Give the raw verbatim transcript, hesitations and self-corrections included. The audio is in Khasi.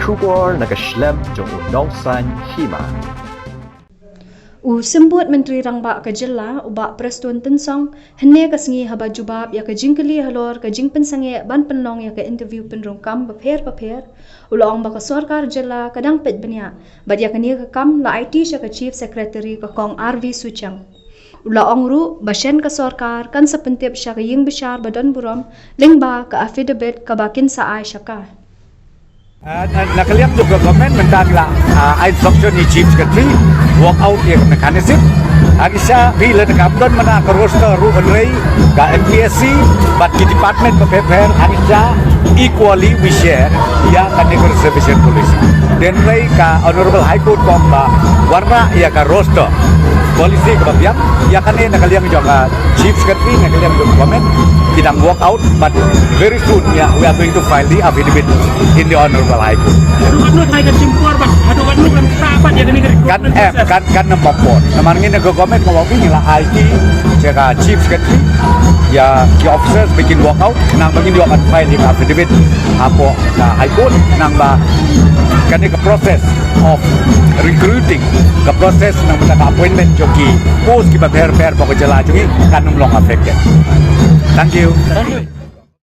Khubor na ka shlem jong u Nongsaiñ Hima. U Symbud Myntri Rangbah ka Jylla, u Bah Prestone Tynsong, hynne ka sngi haba jubab ïa ka jingkylli halor ka jingpynsangeh ban pynlong ïa ka interview pynrung kam bapher bapher, u la ong ba ka sorkar jylla ka dang peit bniah bad ïa kane ka kam la aiti sha ka Chief Secretary, ka Kong R V Suchiang. U la ong ruh ba shen ka sorkar kan sa pyntip sha ka ïing bishar ba don burom lyngba ka affidavit kaba kin sa ai sha ka. Ah, na, na ka liang jong ka government mynta ngi la, ah, ai instruction ïa Chief Secretary work out ïa ka mechanism. Hangta phi la, ka don mynta ka roster ruh, hynrei ka M P S C bad ki department bapher bapher hangta equally we share ïa kane ka reservation policy. Hynrei ka Honorable High Court ka ong ba wanrah ïa ka roster policy kaba biang, ïa kane na ka liang jong ka Chief Secretary, na ka liang jong ka government, ki dang work out, but very soon, yeah, we are going to file the affidavit in the Honorable High Court. Haduh katno thaw kan shim por bad haduh katno kan start bad ïa kane ka recruitment process? Kan em, kan, kan ym por. Namar ngi na ka government nga ong ba ngi la aiti sha ka Chief Secretary, ïa ki officers ba kin work out, nang ba ngin ïoh ban file ïa ka affidavit hapoh ka High Court, nang ba kane ka process of recruiting, ka process nang ba ka appointment jong ki post kiba pher pher hapoh ka jylla jong ngi kan ym long affected. Thank you. Thank you.